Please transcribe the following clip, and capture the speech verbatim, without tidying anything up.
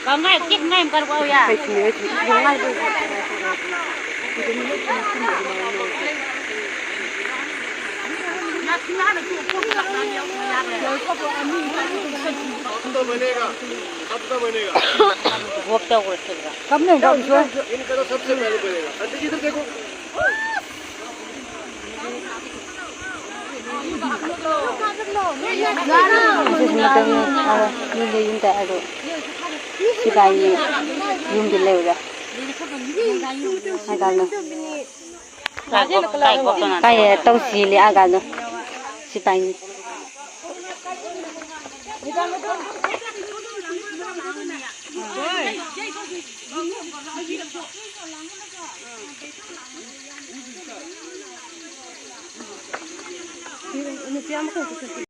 Kangai, kik ngai, kar wau ya. कब तक बनेगा? कब तक बनेगा? Wok ta wok ta. कब नहीं, कब नहीं? इनका तो सबसे पहले बनेगा। पंडित जी, इधर देखो। This is Madam, uh, Lily in the Aro. Sipai ni yumbi leura. Agalo. Kai, eh, tau sili agalo. Sipai ni.